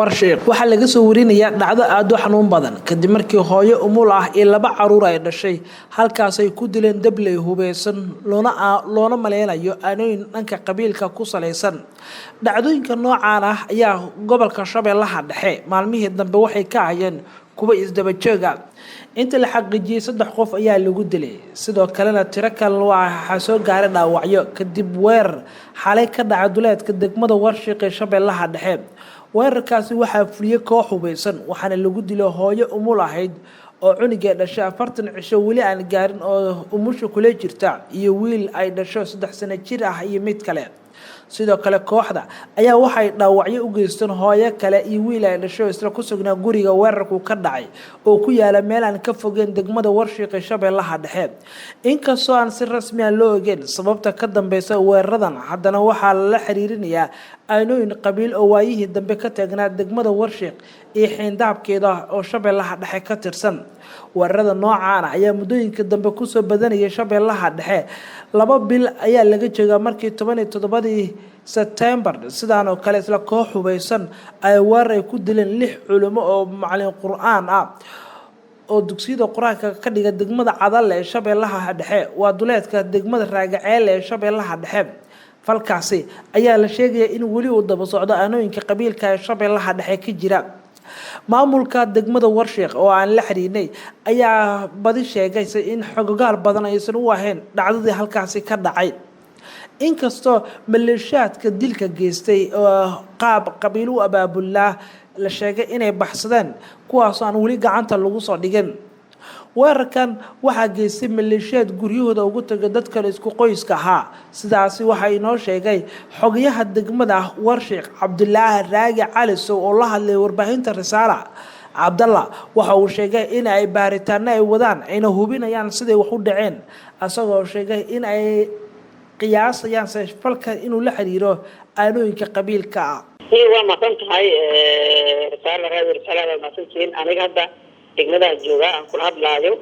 Warshiiq waxaa laga soo warinayaa dhacdo aada u xanuun badan kadib markii hooyo umul ah iyo laba caruur ay dhashay halkaas ay ku dileen dabley hubeysan loona maleynayo aanooyin dhanka qabiilka ku salaysan. Dhacdooyinka noocaan ah ayaa gobolka Shabeellaha Dhexe maalmihii dambe waxay ka ahayeen kuwa isdaba jooga. Inta la xaqiijiyey 3 qof ayaa lagu dilay, sidoo kalena tiro kale waxaa soo gaaray dhaawacyo kadib weerar xalay ka dhacay duleedka degmada Warshiiq ee Shabeellaha Dhexe. Weerarkaasi waxaa fuliyey koox hubeysan, waxaana lagu dilay hooyo umul ahayd oo cunugee dhashay 40 cisho weli aan gaarin oo umusha kula jirta, iyo wiil ay dhasho 3 sano jir ah iyo mid kale. Sidoo kale kooxda ayaa waxay dhaawacyo u geysteen hooyo kale iyo wiil ay dhasho isla ku sugnaa guriga weerarku ka dhacay oo ku yaala meel aan ka fogeyn degmada Warshiiq ee Shabeellaha Dhexe. Inkastoo aan si rasmi ah loo ogeyn sababta ka dambeysa weeraradan, haddana waxaa lala xiriirinayaa aanooyin qabiil oo waayihii dambe ka taagnaa degmada Warshiiq iyo xiindaabkeeda oo Shabeellaha Dhexe ka tirsan. Weerarada noocaan ah ayaa muddooyinka dambe kusoo badanayay Shabeellaha Dhexe. 2 bil ayaa laga joogaa markii 17-dii Sebtembar sidaan oo kale isla koox hubeysan ay weerar ay ku dileen 6 culimo oo macallin Qur'aan ah oo dugsiyada Qur-aanka ka dhiga degmada Cadalle ee Shabeellaha Dhexe, waa duleedka degmada Raagaceelle ee Shabeellaha Dhexe. Falkaasi ayaa la sheegayaa in weli uu daba socdo aanooyinka qabiilka ee Shabeellaha Dhexe ka jira. Maamulka degmada Warshiiq oo aan la xiriirnay ayaa badi sheegay in xogogaal badan aysan u ahayn dhacdadii halkaasi ka dhacay. Inkastoo maleeshiyaadka dilka geystay oo qaab qabiil u abaabulaa la sheegay inay baxsadeen, kuwaasoo aan weli gacanta lagu soo dhigin. Weerarkan waxaa geystay maleeshiyaad guryahooda ugu tagay dad kale isku qoyska ahaa. Sidaasi waxaa inoo sheegay xogayaha degmada Warshiiq Cabdulaahi Raagi Cali Sow oo la hadlay warbaahinta Risaala. Cabdalla waxa uu sheegay in ay baaritaano ay wadaan ayna hubinayaan siday wax u dhaceen, isagoo sheegay in ay qiyaasayaan falka inuu la xiriiro aanooyinka qabiilka ah. Waa mahadsan tahay Risaala, Radio Risaala, waa mahadsantihiin. Aniga hadda degmadaan joogaa aan kula hadlaayo.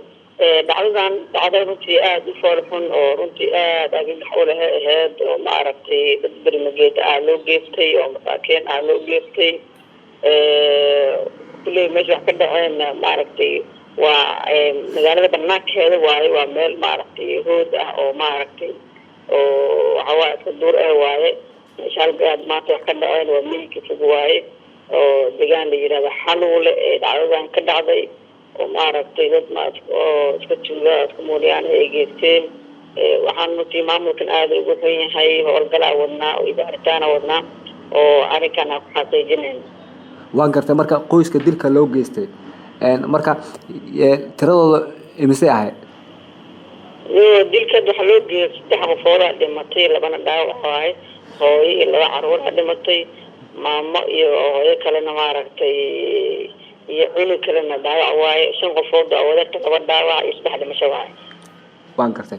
Dhacdadan dhacda runtii aada u fool xun oo runtii aada argagax u leh ahayd, oo maaragtay dad bermageeda ah loo geystay oo masaakiin ah loo geystay. Kulley meesha wax ka dhaceen maaragtay waa magaalada banaankeeda waaye, waa meel maaragtay hood ah oo maaragtay oo waxawaaye iska duur ah waaye. Meesha halka maanta wax ka dhaceen waa miyiga fog waaye, oo deegaan la yidhahdo Xaluule ee dhacdadan ka dhacday, oo maaragtay dad oo iska tuuga iska muulyaan ay geysteen. Waxaan runtii maamulkan aada ugu xun yahay, howlgalaa wadnaa oo baaritaana wadnaa oo arrinkan aan ku xaqiijinayno. Waan gartay. Marka qoyska dilka loo geystay marka tiradooda imisay ahayd? Dilka waxaa loo geeyay 3 qofoodaa dhimatay, 2 dhaawac waaye, hooyo iyo 2 caruuraa dhimatay, maamo iyo hooyo kalena maaragtay iyo cunug kalena dhaawac waaye. 5 qofood aa wadarta, 2 dhaawac iyo 3 dhimasho waaye. Waan gartay.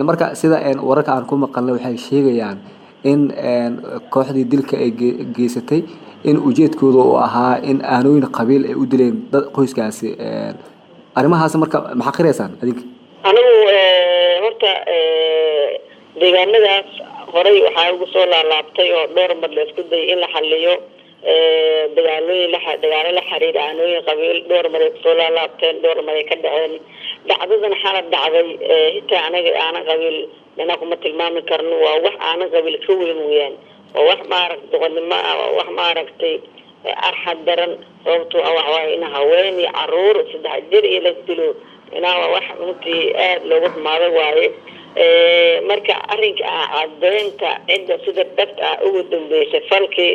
Marka sida wararka aan ku maqalnay waxay sheegayaan in kooxdii dilka ay geysatay in ujeedkooda uu ahaa in aanooyin qabiil ay u dileen dad qoyskaasi. Arrimahaas marka maxaa qiraysaan adinka? Anigu horta deegaanadaas horay waxaa ugu soo laalaabtay oo dhowr mar la isku dayay in la xaliyo dagaalooyin dagaalo la xiriir aanooyin qabiil. Dhowr mar ay kusoo laalaabteen, dhowr mar ay ka dhaceen. Dhacdadan xala dhacday xitaa anaga aanan qabiil dhina kuma tilmaami karno, waa wax aanan qabiil ka weyn weeyaan, waa wax maaragtay doqonnimo ah, waa wax maaragtay arxad daran. Sababtoo ah waxa waaye in haween iyo caruur 3 jir iyo la dilo inaa waa wax runtii aada loogu xumaado waaye. Marka arrinka ah caddeynta cidda sida dhabta ah ugu dambeysay falkii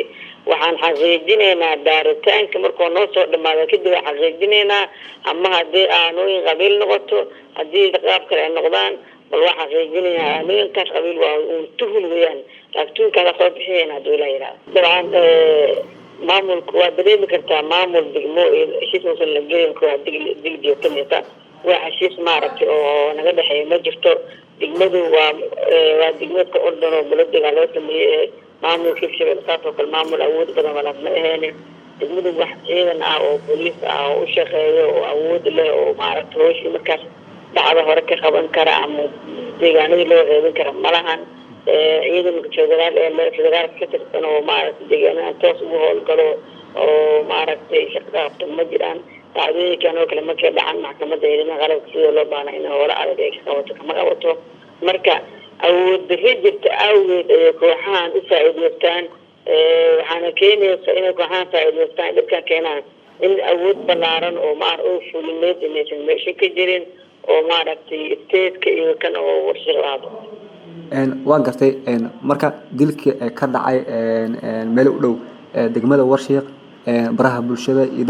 waxaan xaqiijinaynaa baaritaanka markuu noo soo dhamaado kadib waan xaqiijinaynaa, ama haddii aanooyin qabiil noqoto, haddii qaab kale ay noqdaan, bal waan xaqiijinaynaa. Aanooyinkaas qabiil waa uun tuhun weeyaan, laakiin tuhunkaasa soo bixiyayna hadduu ilaa yidhahdo. Dabcan maamulku waa dareemi kartaa, maamul degmo iyo heshiis uusan la gelin waa dil geesanaysa, waa heshiis maaragtay oo naga dhexeeya ma jirto. Degmadu waa degmadka ordon oo golo deegaan loo sameeyey maamulka Hirshabelle, saas oo kale maamul awood badan walaas ma aheyn. Degmadu wax ciidan ah oo booliis ah oo u shaqeeyo oo awood leh oo maaragtay hooshii markaas dhacda hore ka qaban kara ama deegaanadii loo qeybin kara malahan. Ciidanka federaal ee federaalka ka tirsan oo maaragtay deegaanadan toos ugu howlgalo oo maaragtay shaqada qabto ma jiraan. Dhacdooyinkan oo kale markay dhacan, maxkamadda ciidamada qalabka sida loo baahna in howlo adag ay ka qabato kama qabato. Marka awood darri jirta awgeed ayay kooxahan u faa'iidaystaan, waxaana keenaysa inay kooxahan faa'iidaystaan dhibkan keenaan in awood ballaaran oo maar oo fulineed inaysan meesha ka jirin oo maaragtay stateka iyo kan oo Warshiiq lahaado. Waan gartay. Marka dilkii ka dhacay meel u dhow degmada Warshiiq, baraha bulshada iyo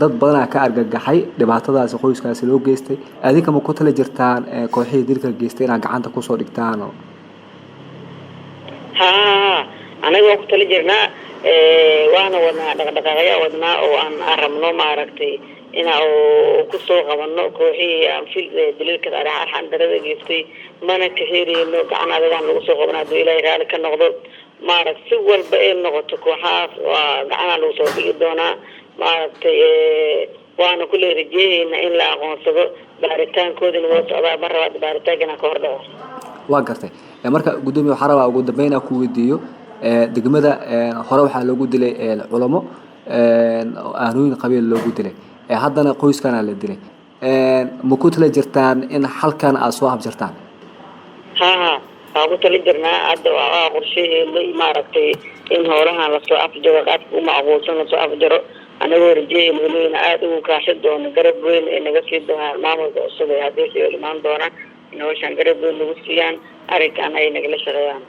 dad badanaa ka argagaxay dhibaatadaasi qoyskaasi loo geystay. Adinka ma ku tali jirtaan kooxihii dilka geystay inaad gacanta kusoo dhigtaan? Haa, anaga waa ku tali jirnaa, waana wadnaa dhaqdhaqaaqya wadnaa oo aan rabno maaragtay ina kusoo qabano kooxihii aan fil daliilka arxan darada geystay. Mana ka heereyno, gacan adagaan lagu soo qabana hadduu Ilaahay raali ka noqdo. Maaragta si walba ay noqoto, kooxahaas waa gacanaa lagu soo dhigi doonaa maaragtay. Waana kule rajeeyeynaa in la aqoonsado, baaritaankoodina waa socdaa. Mar rabaad baaritaanka inaan ka hor dhaco. Waa gartay. Marka guddoomiye, waxaa rabaa ugu dambeyn aan ku weydiiyo, degmada hore waxaa loogu dilay culamo, aanooyin qabiil loogu dilay, haddana qoyskana la dilay. Ma ku tala jirtaan in halkan aada soo habjartaan? Ha ha, waa ku tala jirnaa. Hadda waa qorshaheena maaragtay in howlahan lasoo afjaro, qaabka u macquulsan lasoo afjaro, anagoo rajeeyayna welina aada ugu kaashan doono, garab weyn ay naga sii doonaan maamulka cusub ee haddii soo imaan doona in hawshan garab weyn nagu siiyaan, arrinkan ay nagala shaqeeyaan.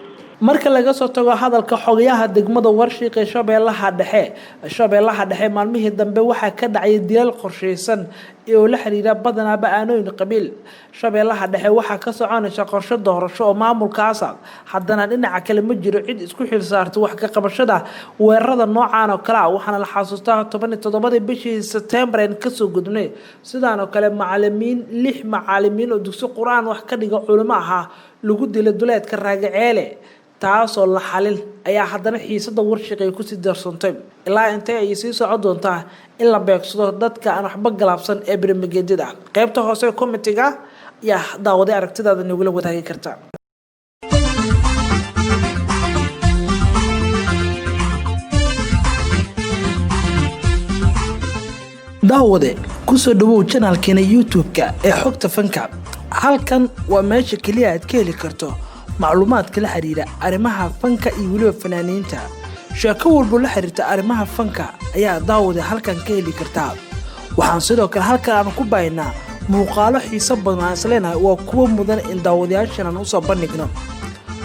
Marka laga soo tago hadalka xogayaha degmada Warshiiq ee Shabeellaha Dhexe, Shabeellaha Dhexe maalmihii dambe waxaa ka dhacay dilal qorshaysan oo la xiriira badanaaba aanooyin qabiil. Shabeellaha Dhexe waxaa ka soconaysa qorshe doorasho oo maamulkaasa, haddana dhinaca kale ma jiro cid isku xilsaartay wax ka qabashada weerarada noocan oo kale ah. Waxaana la xasuustaa 17-dii bishii Sebtembar aan kasoo gudbnay, sidaan oo kale macalimiin, lix macalimiin oo dugsi qur-aan wax ka dhiga, culimo ahaa, lagu dilay duleedka Raagaceele, taasoo la xalin ayaa haddana xiisada Warshiiq ay kusii darsantay. Ilaa intee ay sii socon doontaa in la beegsado dadka aan waxba galaabsan ee birmageedida? Qaybta hoose ee commentiga ayaa daawaday aragtidaada nagula wadaagi karta. Daawade, kusoo dhawow janaalkeena YouTube-ka ee Xogta Fanka. Halkan waa meesha keliya aad ka heli karto macluumaadka la xiriira arrimaha fanka iyo weliba fanaaniinta. Sheeko walbo la xiriirta arrimaha fanka ayaa daawade halkan ka heli kartaa. Waxaan sidoo kale halkan aan ku baahinaa muuqaalo xiiso badan aan isleenahay waa kuwo mudan in daawadayaashan aan usoo bandhigno.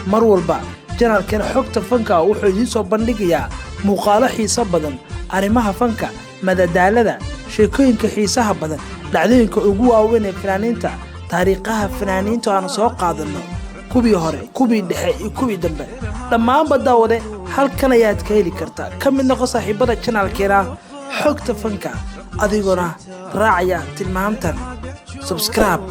Mar walba janaalkan Xogta Fanka wuxuu idiin soo bandhigayaa muuqaalo xiiso badan, arrimaha fanka, madadaalada, sheekooyinka xiisaha badan, dhacdooyinka ugu waaweyn ee fanaaniinta, taariikhaha fanaaniinta aan soo qaadanno, kuwii hore, kuwii dhexe iyo kuwii dambe. Dhammaanba daawade halkan ayaad ka heli kartaa. Ka mid noqo saaxiibada janaalkeena Xogta Fanka adigoona raacaya tilmaamtan: subscribe,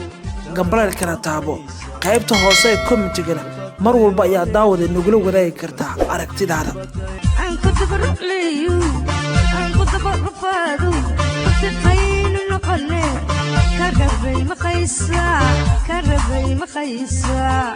gambaleelkana taabo. Qaybta hoose ee commentigana mar walba ayaa daawada nagula wadaagi kartaa aragtidaada. Aan ku dabarucleeyo, aan ku dabarufaado, siqaynu noqone ka rabay maqaysaa, ka rabay maqaysaa.